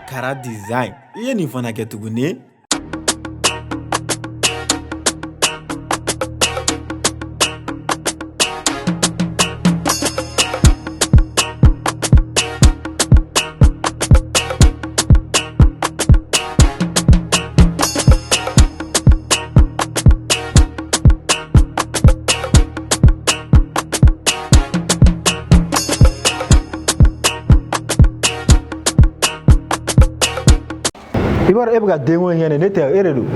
Kara Design, i ye nin fana kɛ tuguni. I b'a dɔn e bɛ ka denko in kɛ nin, ne tɛ, e de don.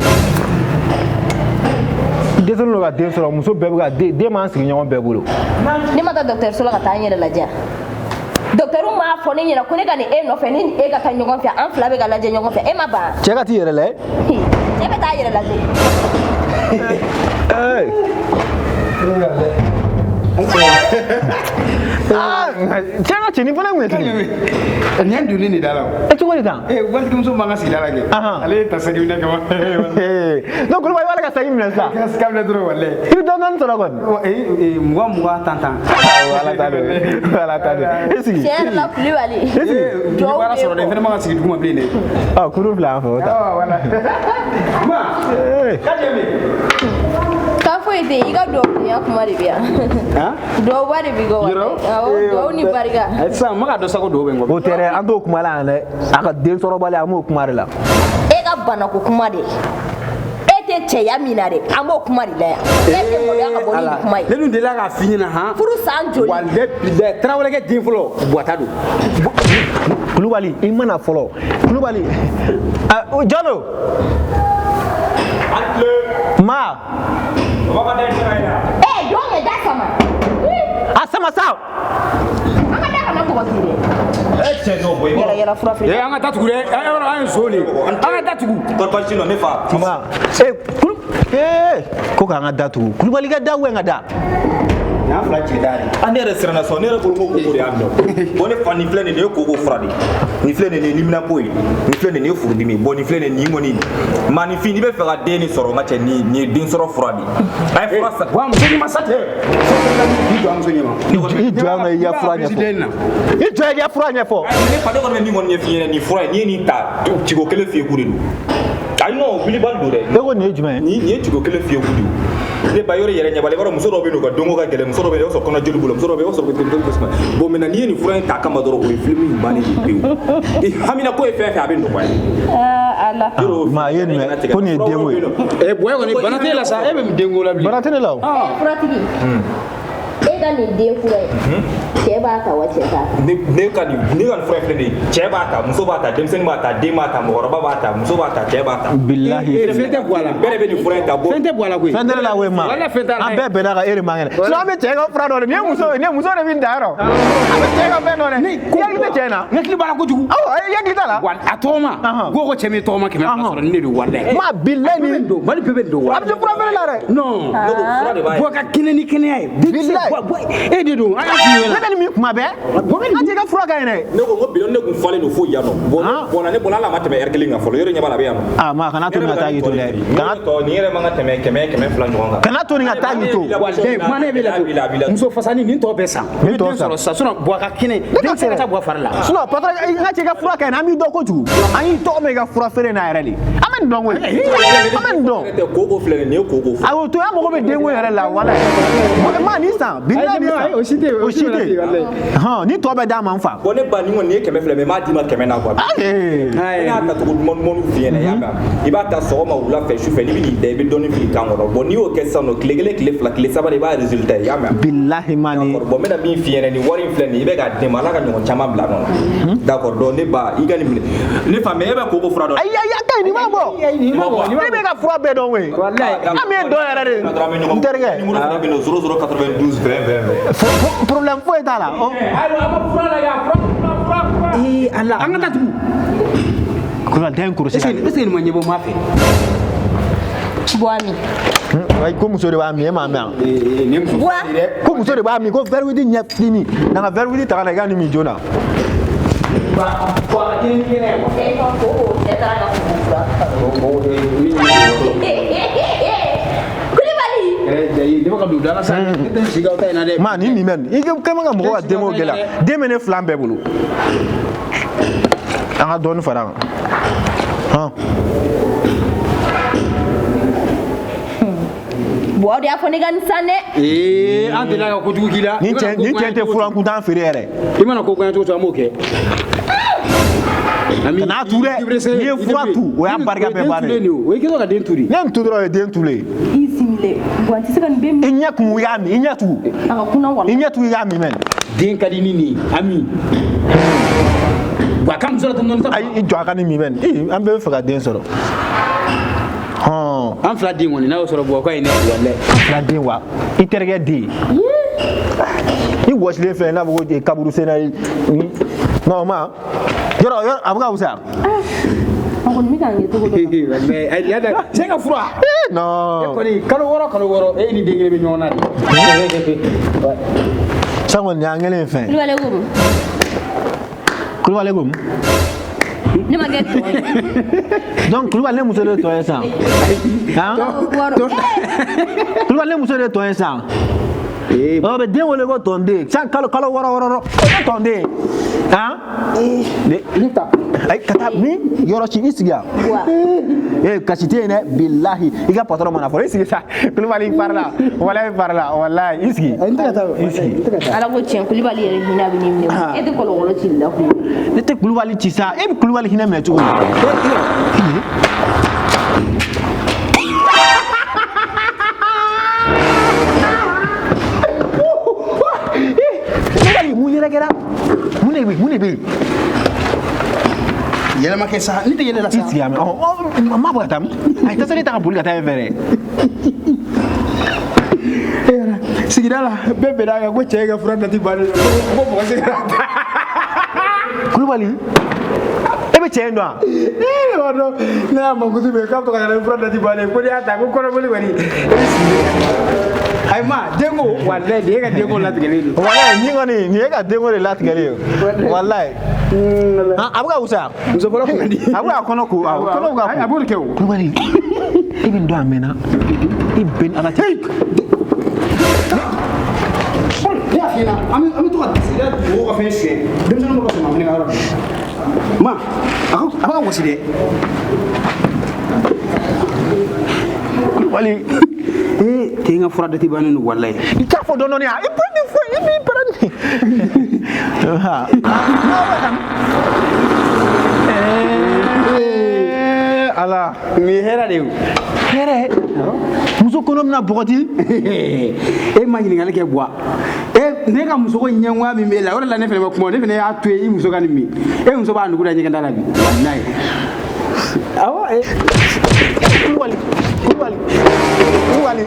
I dɛsɛlen don ka den sɔrɔ, muso bɛɛ bɛ ka den, den m'an sigiɲɔgɔn bɛɛ bolo. Ne ma taa dɔgɔtɔrɔso la ka taa n yɛrɛ lajɛ. Dɔgɔtɔrɔw m'a fɔ ne ɲɛna ko ne ka nin e nɔfɛ, ne ni e ka taa ɲɔgɔn fɛ, an fila bɛ ka lajɛ ɲɔgɔn fɛ, e ma ban. Cɛ ka t'i yɛrɛ lajɛ. Cɛ bɛ taa yɛrɛ lajɛ. Cɛ ka cɛnin fana kun ye tuguni. Nin y'an donnen de da la o. E cogo di tan? Ee, walimuso man ka sigi da la kɛ. Ale ye ta saki minɛ kama. Donc Kulubali b'ale ka saki minɛ sisan. Ka saki minɛ dɔrɔn walayi. I bɛ dɔɔnin dɔɔnin sɔrɔ kɔni. Ee, 20 20 10 10. Awɔ, Ala ta don. Ala ta don. I sigi. Tiɲɛ yɛrɛ la Kulubali. I sigi. Ee, baara sɔrɔ dɛ, i fana man ka sigi duguma bilen dɛ. Ɔ, kurun filɛ an fɛ, o ta. Awɔ, wala. Ma. Ka jɛ min. Ka foyi tɛ yen, i ka dugawudenya kuma de bɛ yan. Dugawuba de b'i kɔ. Yɔrɔ? Awɔ, dugawu ni barika. Sisan n ma ka dɔ sago dugawu bɛ n kɔ. O tɛ dɛ, an t'o kuma la yan dɛ. A ka den sɔrɔbaliya, an b'o kuma de la. E ka banako kuma de. E tɛ cɛya min na dɛ, an b'o kuma de la yan. E tɛ maloya ka bɔ ni nin kuma ye. Ne dun delila k'a f'i ɲɛna han. Furu san joli? Walayi bilayi, Tarawelekɛ den fɔlɔ Buwata don. Kulubali, i mana fɔlɔ. Kulubali, jɔn don? Ma. Ee, jɔn kɛ da sama. A sama sa. An ka da kana bɔgɔ ti dɛ. E cɛ n'o bɔ i Yɛrɛ yɛrɛ fura feere. Ee, an ka da tugu dɛ. Ɛ, an ye zo de ye. An ka da tugu. Kɔrɔbasi nɔ ne fa. Ma. Ee, kulu. Ee, ko k'an ka da tugu. Kulubali ka da ou ka da? N'an fila cɛ da de. A ne yɛrɛ siranna sɔn, ne yɛrɛ bolo ko koko de y'a minɛ. Bon ne fa, nin filɛ nin ye koko fura de ye. Nin filɛ nin ye liminako ye. Nin filɛ nin ye furudimi ye. Bon nin filɛ nin ye nin kɔni. Maaninfin, n'i bɛ fɛ ka den nin sɔrɔ, n ka cɛ, nin ye den sɔrɔ fura de ye. A ye fura san. Wa muso ɲuman sa tɛ. I jɔ muso ɲuman. I jɔ yan nɔ, i ka fura ɲɛfɔ. I jɔ i ka fura ɲɛfɔ. Ne fa, ne kɔni bɛ min kɔni ɲɛf'i ɲɛna, nin fura in, n'i ye nin ta, ciko kelen fiyɛ ku de don. Ayi non, wulibali don dɛ. E ko nin ye jumɛn ye? Nin ye ciko kelen fiyɛ ku de ye. Ne ba, yɔrɔ yɛrɛ ɲɛ b'a la, i b'a dɔn muso dɔw bɛ yen nɔ, u ka donko ka gɛlɛn, muso dɔw bɛ yen, i b'a sɔrɔ kɔnɔ joli b'u la, muso dɔw bɛ yen, i b'a sɔrɔ ko bon maintenant n'i ye nin fura in ta kama dɔrɔn, o ye film in bannen de pewu. I hamina ko ye fɛn fɛn, a bɛ nɔgɔya. Ala. Ma, i ye nin mɛn ko nin ye denko ye. Ee, Buwa kɔni bana t'e la sa, e bɛ denko la bilen. Bana tɛ ne la o. Furatigi. E ka nin den fura ye. Cɛ b'a ta wa cɛ t'a ta? Ne ka nin fura in filɛ nin ye, cɛ b'a ta, muso b'a ta, denmisɛnnin b'a ta, den b'a ta, mɔgɔkɔrɔba b'a ta, muso b'a ta, cɛ b'a ta. Bilahi. Fɛn tɛ Buwa la. Bɛɛ de bɛ nin fura in ta. Bon Fɛn tɛ Buwa la koyi. Fɛn tɛ ne la koyi ma. Walayi fɛn t'a la. An bɛɛ bɛnna kan, e de man kɛnɛ. Sinon an bɛ cɛ ka fura dɔn dɛ. Nin ye muso ye, nin ye muso de bɛ nin ta yɔrɔ. A bɛ cɛ ka fɛn dɔn dɛ. I hakili tɛ cɛ in na. N hakili b'a la kojugu. Awɔ, i hakili t'a la. Wa a tɔgɔma. Ko cɛ min ye tɔgɔma 200 sɔrɔ, ni ne don walayi. Ma bilayi nin. Don Mali bɛɛ bɛ nin don A bɛ se fura feere la dɛ. Non. Ne ko fura de b'a ye. Buwa ka kɛnɛ ni kɛnɛya ye. Bilayi. E de don, an y'a f'i ɲɛna. Ne bɛ nin min kuma bɛɛ. An t'i ka fura ka ɲi dɛ. Ne ko n ko bidɔn ne kun falen don fo yan nɔ. Bon ne bɔnna, hali a ma tɛmɛ heure kelen kan fɔlɔ, yɔrɔ ɲɛ b'a la, a bɛ yan nɔ. Ah ma, kana to nin ka taa k'i to dɛ. Kana tɔ nin yɛrɛ man ka tɛmɛ 100 200 ɲɔgɔn kan. Kana to nin ka taa k'i to. Walayi kuma ne bɛ la to. Muso fasani nin tɔ bɛɛ san. Nin tɔ san. sɔrɔ sisan, sinon Buwa ka kɛnɛ. Den tɛ se ka taa Buwa fari la. Sinon patron, n ka cɛ ka fura ka ɲi, an b'i dɔn kojugu. An y'i tɔgɔ mɛn i ka fura feere in na yɛrɛ de. An bɛ nin dɔn koyi. An bɛ nin dɔn. Koko filɛ nin ye koko fura. Awɔ, to an mago bɛ denko yɛrɛ la walayi. Ma nin san, bilayi nin san. O si tɛ yen, O si tɛ yen. Hɔn, ni tɔ bɛ d'a ma n fa. Bon ne ba, nin kɔni nin ye 200 mais n b'a d'i ma 100 na quoi. Ee. Ne y'a ta cogo duman dumanw f'i ɲɛna, i y'a mɛn? I b'a ta sɔgɔma, wula fɛ, su fɛ, n'i bɛ n'i da, i bɛ dɔɔnin fili kan kɔnɔ. Bon n'i y'o kɛ sisan nɔ, tile kelen, tile fila, tile saba de, i b'a résultat ye, i y'a mɛn? Bilahi ma nin. D'accord, bon n bɛna min f'i ɲɛna, nin wari in filɛ nin ye, i bɛ k'a di ne ma, Ala ka ɲɔgɔn caman bila nɔ na. D'accord, donc ne ba, i ka nin minɛ. Ne fa, mais e bɛ koko fura dɔn. Ayi ayi, a ka ɲi, nin b'a bɔ. Ne bɛ ka fura bɛɛ dɔn koyi. Walayi. An bɛ dɔn yɛrɛ de. N terikɛ. Numéro fana bɛ yen nɔ, 00 92 20 20 20. Problème foyi t'a la. Ayiwa, an ka fura lajɛ, fura fura. Ee Ala, an ka taa tugu. Kulubali, den kurusi. Est ce que nin ma ɲɛbɔ ma fɛ? Buwa min. Ayi, ko muso de b'a min, e m'a mɛn wa? Ee, nin muso. Buwa. Ko muso de b'a min, ko verre huit ɲɛ fitinin. Na ka verre huit ta ka na i ka nin min joona. Buwa ka kɛnɛ ni kɛnɛya ye. E ka koko, cɛ taara ka koko fura. Kulubali. Ee, ne bɛ ka don da la sa. Ne tɛ sigi aw ta in na dɛ. Ma nin min bɛ nin, i kɛ man ka mɔgɔw ka denko gɛlɛya. Den bɛ ne fila bɛɛ bolo. An ka dɔɔni fara a kan. Hɔn. Buwa de y'a fɔ ne ka nin san dɛ. Ee, an delila ka kojugu k'i la. Ni cɛ tɛ fura kuntan feere yɛrɛ. I mana ko goya cogo cogo, an b'o kɛ. Kan'a tu dɛ. N'i ye fura tu, o y'a barika bɛɛ bannen ye. O ye kɛtɔ ka den tu de. Ne ye nin tu dɔrɔn, o ye den tulen ye. I simile. Buwa n tɛ se ka nin bɛɛ min. I ɲɛ kumu i k'a min, i ɲɛ tugu. A ka kunna wala. I ɲɛ tugu i k'a min mɛn. Den ka di ni nin ye, Ami. Wa a ka muso la dɔɔni dɔɔni sa. Ayi, i jɔ a ka nin min mɛn. Ee, an bɛɛ bɛ fɛ ka den sɔrɔ. Hɔn. An fila den kɔni n'a y'o sɔrɔ Buwa ka ɲi dɛ, walayi. An fila den wa? I terikɛ den. I wɔsilen filɛ i n'a fɔ ko kaburu senna ye. Non ma. Yɔrɔ yɔrɔ a bɛ ka wusa. A kɔni bɛ k'an kɛ cogo dɔ la. Walayi, ayi y'a da cɛ ka fura. Non. E kɔni kalo wɔɔrɔ e ni den kelen bɛ ɲɔgɔn na de. San kɔni y'an kɛlen ye fɛn. Kulubali ko mun? Kulubali ko mun? Ne ma kɛ tɔ ye. Donc Kulubali ne muso de ye tɔ ye sisan. Han? Kulubali ne muso de ye tɔ ye sisan. Ɔ bɛ den wele ko tɔnden. San kalo wɔɔrɔ o tɛ tɔnden. Han? Ne ta. Ayi ka taa min yɔrɔ si i sigi yan. Ee kasi tɛ yen dɛ bilahi i ka patɔrɔn mana fɔ i sigi sa Kulubali i parila walayi i parila walayi i sigi. N tɛ ka taa i sigi. Ala ko tiɲɛ Kulubali yɛrɛ hinɛ bɛ ne minɛ. E tɛ kɔlɔkɔlɔ ci la koyi. Ne tɛ Kulubali ci sa e bɛ Kulubali hinɛ minɛ cogo di? Kulubali mun yɛrɛ kɛra? Mun de bɛ yen? Yɛlɛma kɛ sa, ne tɛ yɛlɛ la sa. I sigi yan mɛ, ɔ ɔ ma bɔ ka taa min? Ayi tasuma ta ka boli ka taa yen fɛ dɛ. Sigida la bɛɛ bɛn'a kan ko cɛ ka fura dati bannen don ko mɔgɔ se ka taa. Kulubali e bɛ cɛ in dɔn wa? Ne b'a dɔn ne y'a mankutu mɛn k'a bɛ to ka na ni fura dati bannen ye ko n'i y'a ta ko kɔnɔboli kɔni e bɛ sigi. Ayi ma denko walayi nin ye ka denko latigɛlen don. Walayi nin kɔni nin ye ka denko de latigɛlen ye walayi. A bɛ ka wusa. Muso fɔlɔ kun ka di. A bɛ ka kɔnɔ ko awɔ kɔnɔ bɛ ka ko. A b'o de kɛ o. Kulubali e bɛ nin dɔn a mɛnna e bɛ ni Ala cɛ. Ne y'a f'i ɲɛna an bɛ to ka sigida mɔgɔw ka fɛn suɲɛ denmisɛnninw bɛ ka sɔn a fɛnɛ ka yɔrɔ la. Ma a bɛ ka wɔsi dɛ. Kulubali. Ee cɛ in ka fura dati bannen don walayi. I t'a fɔ dɔɔni dɔɔni a i bɛ nin fɔ i b'i pɛrɛn nin. Ala. Nin ye hɛrɛ de ye o. Hɛrɛ. Muso kɔnɔ bɛna bɔgɔti. E ma ɲininkali kɛ Buwa. E ne ka musoko ɲɛngoya min b'e la o de la ne fana ma kuma ne fana y'a to yen i muso ka nin min e muso b'a nugu da ɲɛgɛn da la bi walayi. Awɔ. Kulubali Kulubali Kulubali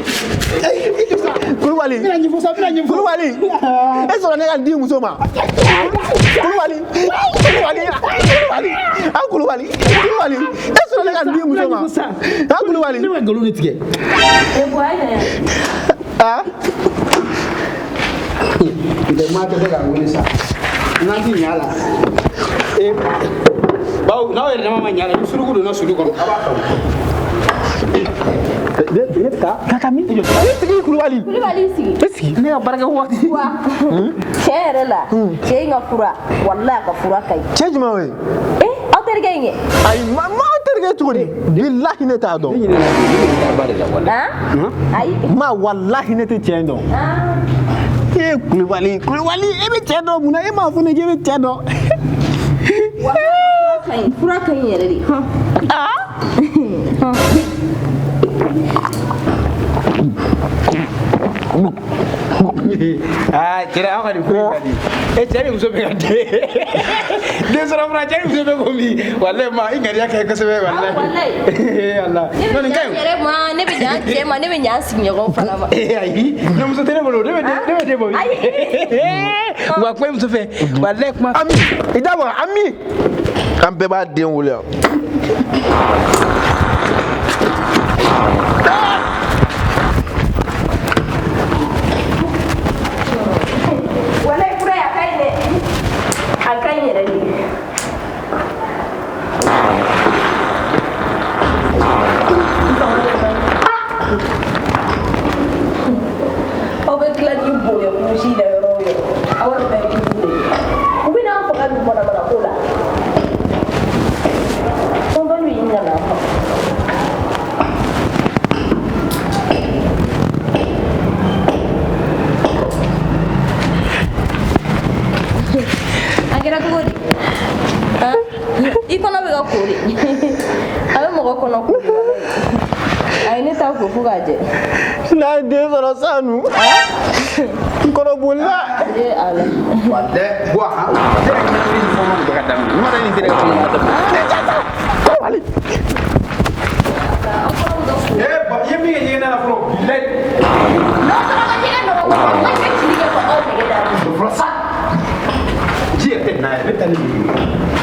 Kulubali. N bɛna ɲɛfɔ sa n bɛna ɲɛfɔ. Kulubali e sɔrɔ ne ka di muso ma. Kulubali Kulubali Kulubali an Kulubali Kulubali e sɔrɔ ne ka di muso ma. An Kulubali. Ne bɛ nkalon de tigɛ. E Buwa e nana. Ah. Ntɛ maa tɛ se k'a wele sa n'an ti ɲa a la. Ee bawo n'aw yɛrɛ dama ma ɲa a la ni suruku donna sulu kɔnɔ a b'a faamu. Ne bɛ taa. Ka taa min? I sigi Kulubali. Kulubali i sigi. I sigi. Ne ka baarakɛ waati. Wa tiɲɛ yɛrɛ la cɛ in ka fura walayi a ka fura ka ɲi. Cɛ jumɛn o ye? Ee aw terikɛ in kɛ. Ayi ma terikɛ cogo di? Bilahi ne t'a dɔn. Ne ɲinɛna ne bɛ ba de la walayi. Han? Ayi. Ma walahi ne tɛ cɛ in dɔn. Ee Kulubali Kulubali e bɛ cɛ dɔn mun na e m'a fɔ ne k'e bɛ cɛ dɔn. Walayi fura ka ɲi yɛrɛ de. Aa. Aa cɛ aw ka nin ko in ka di e cɛ ni muso bɛ ka den sɔrɔ fura cɛ ni muso bɛ ko min walayi ma i ŋaniya kɛ kosɛbɛ walayi. Walayi. Ala Ne bɛ ɲa n yɛrɛ ma ne bɛ ɲa n cɛ ma ne bɛ ɲa n sigiɲɔgɔnw fana ma. Ee ayi ne muso tɛ ne bolo ne bɛ den bɔ. Ayi. Wa kuma i muso fɛ walayi kuma. Ami i da bɔ Ami. An bɛɛ b'a den wele yan. Walayi fura in a ka ɲi dɛ. A ka ɲi yɛrɛ de. Aw bɛ tila k'i bonya kurusi la yɔrɔ o yɔrɔ aw yɛrɛ bɛ k'i bonya u bɛ n'an faga nin manamana ko la. ko fo k'a jɛ. N'a ye den sɔrɔ sisan nu. N kɔnɔ bolila. Ee Ala. Walayi Buwa han. Ne yɛrɛ ka nin fɔlɔ de bɛ ka daminɛ. Ne ma dɔn nin tɛ ne ka fɔlɔ daminɛ. Kulubali. Ee ba i ye min kɛ ɲɛgɛn da la fɔlɔ bilayi. N'aw taara ka ɲɛgɛn nɔgɔ ko walayi n bɛ cili kɛ fɔ aw nege da la. Fɔlɔ sa. Ji yɛrɛ tɛ na yɛrɛ ne bɛ taa ni nin ye.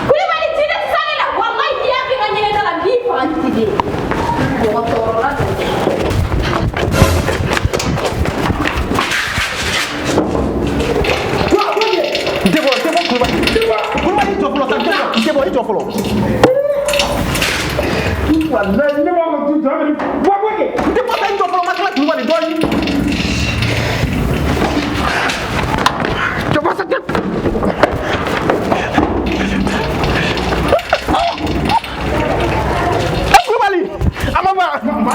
Kulubali ji de tɛ sa ne la walayi n'i y'a kɛ n ka ɲɛgɛn da la n b'i faga n tigi. Mɔgɔ tɔɔrɔla don. N tɛ bɔ n tɛ bɔ Kulubali. Kulubali jɔ fɔlɔ sa n tɛ bɔ n tɛ bɔ i jɔ fɔlɔ. Walayi ne b'a fɔ tu jɔ bɛ bɔ bɔ kɛ. N tɛ bɔ sa i jɔ fɔlɔ n ma tila Kulubali dɔɔni. Jɔ bɔ sa tɛ. Kulubali a ma ban.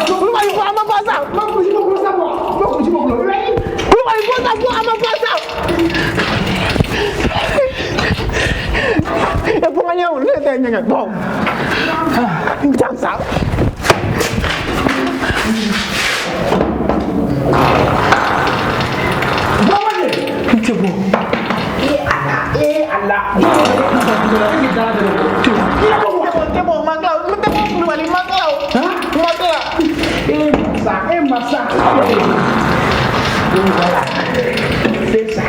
Kulubali bɔ a ma ban sa. Ma kurusi ma kulo sa bɔ. Ma kurusi ma kulo. Kulubali bɔ sa bɔ a ma ban sa. E bɔ n ka ɲɛ o ne tɛ ɲɛgɛn bɔ. N jan sa. Bɔ bɔ kɛ. N tɛ bɔ. Ee Ala ee Ala. N tɛ bɔ n ma tila n tɛ bɔ Kulubali n ma tila o. N ma tila. Ee masa ee masa. C'est ça.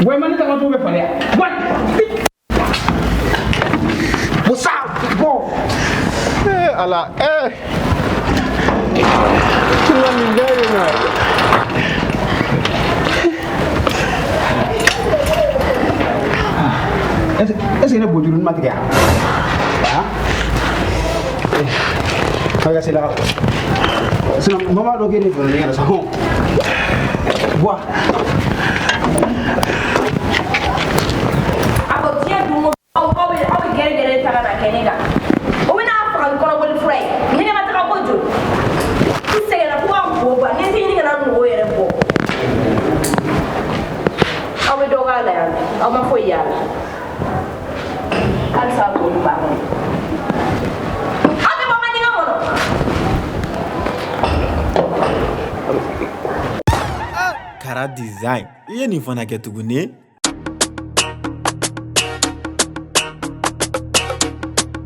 Ouais, man, ne t'as bɛ falen yan. Wa. Musa bɔ. Ee Ala ee. Kulubali nin bɛɛ de na. Est-ce que ne bojuru ma tigɛ yan? Han? A ka se la. Sinon, mama dɔ k'e ne fɛ ɲɛgɛn na sa hɔn. Buwa. A ko diɲɛ don o aw aw bɛ aw bɛ gɛrɛ gɛrɛ ta ka na kɛ ne kan. O bɛ n'a faga ni kɔnɔboli fura ye. Ɲɛgɛn na taga ko joli. N sɛgɛnna fo ka n bo ban. Ne tɛ ɲini ka na n nogo yɛrɛ bɔ. Aw bɛ dɔ k'a la yan aw ma foyi y'a la. Halisa olu b'a kɔnɔ. Aw tɛ bɔ n ka ɲɛgɛn kɔnɔ. Kara Design i ye nin fana kɛ tuguni.